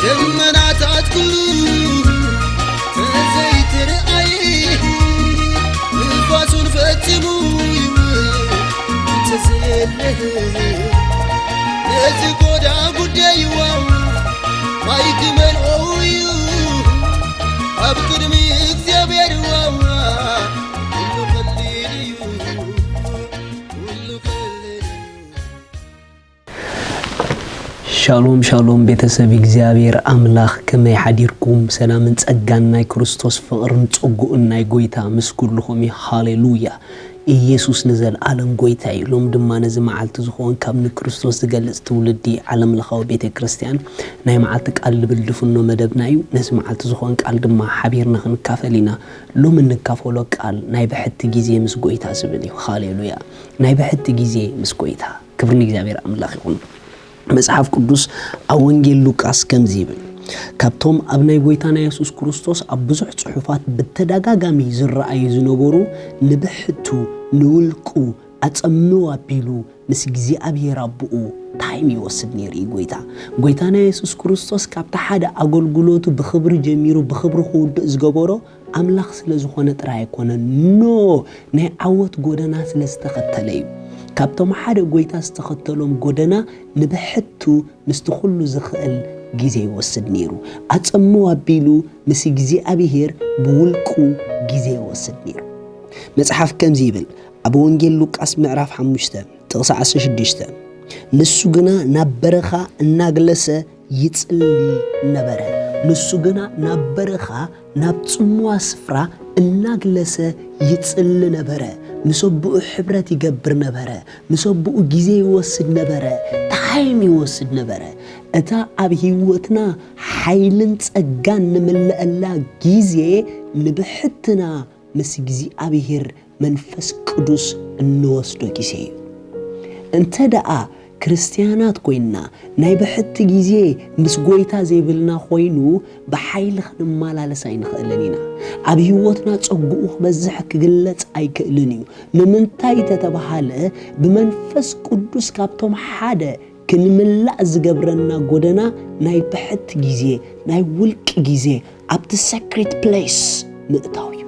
ደመናታት ኩሉ ተዘይትርኣይ፣ ንፋሱን ፈጺሙ ይውል እንተዘየለ፣ ነዚ ጎዳ ጉዳይዋ ማይ ክመልኦ እዩ ኣብ ቅድሚ እግዚኣብሔር ዋዋ። ኩሉ ቀሊል እዩ፣ ኩሉ ቀሊል እዩ። ሻሎም ሻሎም ቤተሰብ እግዚኣብሔር ኣምላኽ፣ ከመይ ሓዲርኩም? ሰላምን ጸጋን ናይ ክርስቶስ ፍቕርን ጸጉኡን ናይ ጎይታ ምስ ኩልኹም እዩ። ሃሌሉያ! ኢየሱስ ንዘለኣለም ጎይታ እዩ። ሎም ድማ ነዚ መዓልቲ ዝኾን ካብ ንክርስቶስ ዝገልጽ ትውልዲ ዓለም ለኻዊ ቤተ ክርስቲያን ናይ መዓልቲ ቃል ልብል ድፍኖ መደብና እዩ። ነዚ መዓልቲ ዝኾን ቃል ድማ ሓቢርና ክንካፈል ኢና። ሎም እንካፈሎ ቃል ናይ ብሕቲ ግዜ ምስ ጎይታ ዝብል እዩ። ሃሌሉያ! ናይ ብሕቲ ግዜ ምስ ጎይታ። ክብሪ ንእግዚኣብሔር ኣምላኽ ይኹን። መጽሓፍ ቅዱስ ኣብ ወንጌል ሉቃስ ከምዚ ይብል፣ ካብቶም ኣብ ናይ ጎይታና የሱስ ክርስቶስ ኣብ ብዙሕ ጽሑፋት ብተደጋጋሚ ዝረኣዩ ዝነበሩ፣ ንብሕቱ፣ ንውልቁ፣ ኣጸምው ኣቢሉ ምስ እግዚኣብሔር ኣቦኡ ታይም ይወስድ ነይሩ እዩ ጎይታ። ጎይታና የሱስ ክርስቶስ ካብቲ ሓደ ኣገልግሎቱ ብኽብሪ ጀሚሩ ብኽብሪ ክውድእ ዝገበሮ ኣምላኽ ስለ ዝኾነ ጥራይ ኣይኮነን። ኖ፣ ናይ ዓወት ጎደና ስለ ዝተኸተለ እዩ። ካብቶም ሓደ ጎይታ ዝተኸተሎም ጎደና ንብሕቱ ምስቲ ኩሉ ዝኽእል ግዜ ይወስድ ነይሩ። ኣጸምው ኣቢሉ ምስ እግዚኣብሔር ብውልቁ ግዜ ይወስድ ነይሩ። መጽሓፍ ከምዚ ይብል፣ ኣብ ወንጌል ሉቃስ ምዕራፍ ሓሙሽተ ጥቕሲ ዓሰርተ ሽዱሽተ፣ ንሱ ግና ናብ በረኻ እናግለሰ ይጽሊ ነበረ። ንሱ ግና ናብ በረኻ፣ ናብ ጽምዋ ስፍራ እናግለሰ ይጽሊ ነበረ። ምስ ኣቦኡ ሕብረት ይገብር ነበረ። ምስ ኣቦኡ ግዜ ይወስድ ነበረ። ታይም ይወስድ ነበረ። እታ ኣብ ህይወትና ሓይልን ጸጋን ንምልአላ ግዜ ንብሕትና ምስ እግዚኣብሔር መንፈስ ቅዱስ እንወስዶ ግዜ እዩ። እንተ ደኣ ክርስትያናት ኮይንና፣ ናይ ብሕቲ ግዜ ምስ ጎይታ ዘይብልና ኮይኑ፣ ብሓይሊ ክንመላለስ ኣይንኽእልን ኢና። ኣብ ህይወትና ጸግኡ ክበዝሕ ክግለጽ ኣይክእልን እዩ። ንምንታይ ተተባሃለ፣ ብመንፈስ ቅዱስ ካብቶም ሓደ ክንምላእ ዝገብረና ጎደና ናይ ብሕቲ ግዜ፣ ናይ ውልቂ ግዜ፣ ኣብቲ ሰክሬት ፕሌስ ምእታው እዩ።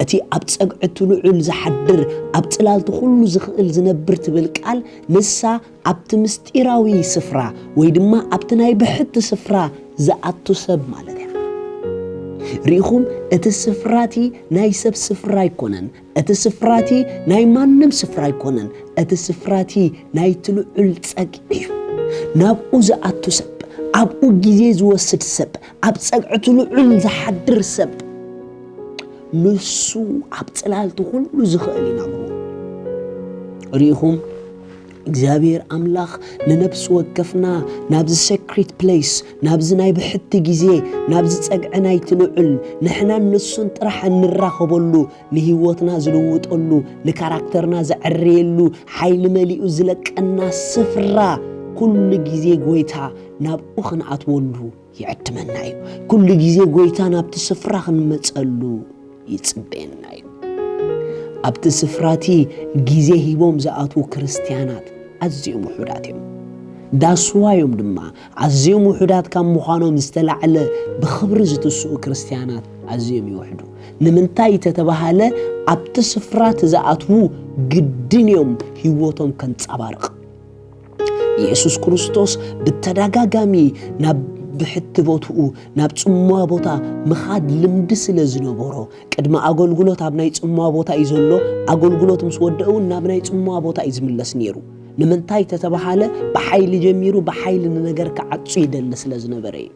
እቲ ኣብ ጸግዒ እቲ ልዑል ዝሓድር፣ ኣብ ጽላልቲ ኩሉ ዝኽእል ዝነብር ትብል ቃል፣ ንሳ ኣብቲ ምስጢራዊ ስፍራ ወይ ድማ ኣብቲ ናይ ብሕቲ ስፍራ ዝኣቱ ሰብ ማለት እያ። ርኢኹም፣ እቲ ስፍራቲ ናይ ሰብ ስፍራ ኣይኮነን። እቲ ስፍራቲ ናይ ማንም ስፍራ ኣይኮነን። እቲ ስፍራቲ ናይቲ ልዑል ጸግዒ እዩ። ናብኡ ዝኣቱ ሰብ፣ ኣብኡ ግዜ ዝወስድ ሰብ፣ ኣብ ጸግዒ እቲ ልዑል ዝሓድር ሰብ፣ ንሱ ኣብ ጽላልቲ ኩሉ ዝኽእል ይነብሩ። ርኢኹም፣ እግዚኣብሔር ኣምላኽ ንነፍሲ ወከፍና ናብዚ ሰክሬት ፕሌስ፣ ናብዚ ናይ ብሕቲ ግዜ፣ ናብዚ ጸግዒ ናይቲ ልዑል፣ ንሕናን ንሱን ጥራሕ እንራኸበሉ፣ ንህይወትና ዝልውጠሉ፣ ንካራክተርና ዘዕርየሉ፣ ሓይሊ መሊኡ ዝለቀና ስፍራ፣ ኩሉ ግዜ ጎይታ ናብኡ ክንኣትወሉ ይዕድመና እዩ። ኩሉ ግዜ ጎይታ ናብቲ ስፍራ ክንመጸሉ ይጽበየና እዩ። ኣብቲ ስፍራቲ ግዜ ሂቦም ዝኣትዉ ክርስትያናት ኣዝዮም ውሑዳት እዮም። ዳስዋ እዮም ድማ ኣዝዮም ውሑዳት ካብ ምዃኖም ዝተላዕለ ብኽብሪ ዝትስኡ ክርስትያናት ኣዝዮም ይውሕዱ። ንምንታይ ተተባሃለ ኣብቲ ስፍራ እቲ ዝኣትዉ ግድን እዮም ህይወቶም ከንጸባርቕ። የሱስ ክርስቶስ ብተደጋጋሚ ናብ ብሕቲ ቦትኡ ናብ ጽምዋ ቦታ ምኻድ ልምዲ ስለ ዝነበሮ ቅድሚ ኣገልግሎት ኣብ ናይ ጽምዋ ቦታ እዩ ዘሎ። ኣገልግሎት ምስ ወደአ እውን ናብ ናይ ጽምዋ ቦታ እዩ ዝምለስ ነይሩ። ንምንታይ ተተባሃለ ብሓይሊ ጀሚሩ ብሓይሊ ንነገር ክዓጹ ይደሊ ስለ ዝነበረ እዩ።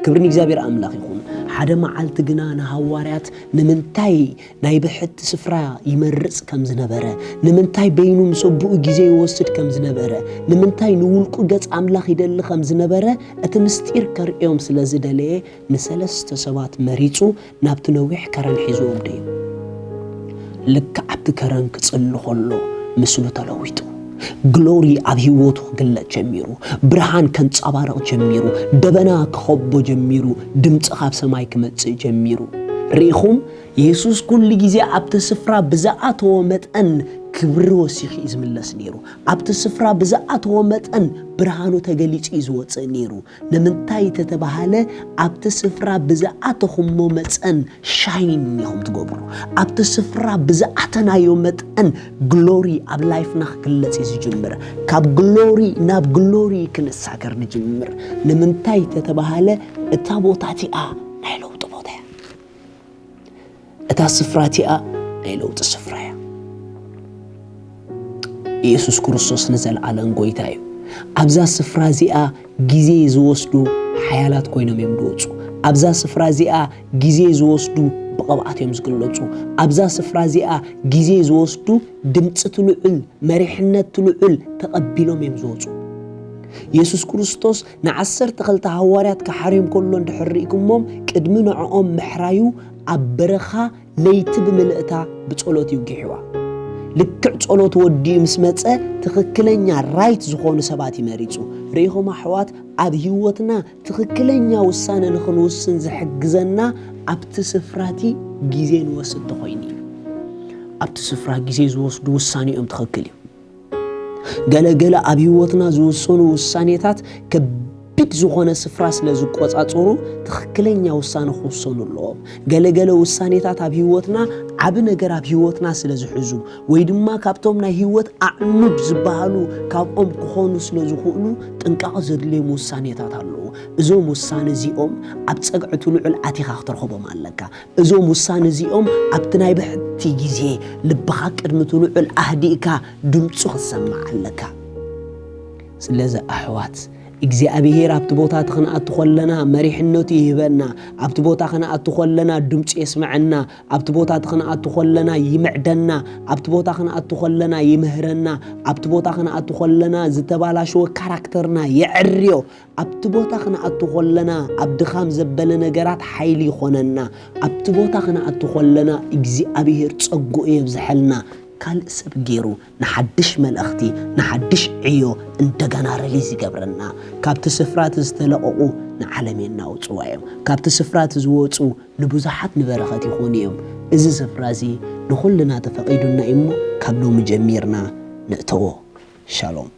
ክብሪ ንእግዚኣብሔር ኣምላኽ ይኹን። ሓደ መዓልቲ ግና ንሃዋርያት ንምንታይ ናይ ብሕቲ ስፍራ ይመርጽ ከም ዝነበረ፣ ንምንታይ በይኑ ምስ ኣቦኡ ግዜ ይወስድ ከም ዝነበረ፣ ንምንታይ ንውልቁ ገጽ ኣምላኽ ይደሊ ከም ዝነበረ እቲ ምስጢር ከርእዮም ስለ ዝደለየ ንሰለስተ ሰባት መሪጹ ናብቲ ነዊሕ ከረን ሒዝዎም ደዩ። ልክዕ ኣብቲ ከረን ክጽሊ ከሎ ምስሉ ተለዊጡ። ግሎሪ ኣብ ህይወቱ ክግለጽ ጀሚሩ። ብርሃን ከንጸባርቕ ጀሚሩ። ደበና ክኸቦ ጀሚሩ። ድምጺ ካብ ሰማይ ክመጽእ ጀሚሩ። ርኢኹም፣ የሱስ ኩሉ ግዜ ኣብቲ ስፍራ ብዝኣተዎ መጠን ክብሪ ወሲኹ እዩ ዝምለስ ነይሩ። ኣብቲ ስፍራ ብዝኣተዎ መጠን ብርሃኑ ተገሊጹ እዩ ዝወጽእ ነይሩ። ንምንታይ ተተባሃለ፣ ኣብቲ ስፍራ ብዝኣተኹሞ መጠን ሻይን ኢኹም ትገብሩ። ኣብቲ ስፍራ ብዝኣተናዮ መጠን ግሎሪ ኣብ ላይፍና ክግለጽ እዩ ዝጅምር። ካብ ግሎሪ ናብ ግሎሪ ክንሳገር ንጅምር። ንምንታይ ተተባሃለ፣ እታ ቦታ እቲኣ ናይ ለውጢ ቦታ እያ። እታ ስፍራ እቲኣ ናይ ለውጢ ስፍራ እያ። ኢየሱስ ክርስቶስ ንዘለኣለም ጎይታ እዩ። ኣብዛ ስፍራ እዚኣ ግዜ ዝወስዱ ሓያላት ኮይኖም እዮም ዝወፁ። ኣብዛ ስፍራ እዚኣ ግዜ ዝወስዱ ብቕብኣት እዮም ዝግለፁ። ኣብዛ ስፍራ እዚኣ ግዜ ዝወስዱ ድምፂ እቲ ልዑል፣ መሪሕነት እቲ ልዑል ተቐቢሎም እዮም ዝወፁ። የሱስ ክርስቶስ ንዓሰርተ ክልተ ሃዋርያት ክሓርዮም ከሎ እንድሕር ርኢኩሞም፣ ቅድሚ ንዕኦም ምሕራዩ ኣብ በረኻ ለይቲ ብምልእታ ብጸሎት እዩ ጊሕዋ። ልክዕ ጸሎት ወዲኡ ምስ መጸ፣ ትኽክለኛ ራይት ዝኾኑ ሰባት እዩ መሪጹ። ርኢኹም ኣሕዋት፣ ኣብ ህይወትና ትኽክለኛ ውሳነ ንኽንውስን ዝሕግዘና ኣብቲ ስፍራቲ ግዜ ንወስድ ተኾይኑ እዩ። ኣብቲ ስፍራ ግዜ ዝወስዱ ውሳኔኦም ትኽክል እዩ። ገለ ገለ ኣብ ህይወትና ዝውሰኑ ውሳኔታት ከቢድ ዝኾነ ስፍራ ስለ ዝቆጻጸሩ፣ ትኽክለኛ ውሳነ ክውሰኑ ኣለዎም። ገለ ገለ ውሳኔታት ኣብ ህይወትና ዓቢ ነገር ኣብ ህይወትና ስለ ዝሕዙ፣ ወይ ድማ ካብቶም ናይ ህይወት ኣዕኑድ ዝበሃሉ ካብኦም ክኾኑ ስለ ዝኽእሉ፣ ጥንቃቐ ዘድልዮም ውሳኔታት ኣለዉ። እዞም ውሳነ እዚኦም ኣብ ጸግዒ እቲ ልዑል ኣቲኻ ክትረኽቦም ኣለካ። እዞም ውሳነ እዚኦም ኣብቲ ናይ ብሕቲ ግዜ ልብኻ ቅድሚ እቲ ልዑል ኣህዲእካ ድምፁ ክትሰምዕ ኣለካ። ስለዚ ኣሕዋት፣ እግዚኣብሄር ኣብቲ ቦታ እቲ ክንኣቱ ከለና መሪሕነቱ ይህበና። ኣብቲ ቦታ ክንኣቱ ከለና ድምፁ የስምዐና። ኣብቲ ቦታ እቲ ክንኣቱ ከለና ይምዕደና። ኣብቲ ቦታ ክንኣቱ ከለና ይምህረና። ኣብቲ ቦታ ክንኣቱ ከለና ዝተባላሸወ ካራክተርና የዕርዮ። ኣብቲ ቦታ ክንኣቱ ከለና ኣብ ድኻም ዘበለ ነገራት ሓይሊ ይኾነና። ኣብቲ ቦታ ክንኣቱ ከለና እግዚኣብሄር ጸግኡ የብዝሐልና። ካልእ ሰብ ገይሩ ንሓድሽ መልእኽቲ፣ ንሓድሽ ዕዮ እንደገና ሪሊዝ ይገብረና። ካብቲ ስፍራ እቲ ዝተለቐቑ ንዓለም የናውጽዋ እዮም። ካብቲ ስፍራ እቲ ዝወጹ ንብዙሓት ንበረኸት ይኾኑ እዮም። እዚ ስፍራ እዚ ንኹልና ተፈቒዱና እዩ እሞ ካብ ሎሚ ጀሚርና ንእተዎ። ሻሎም።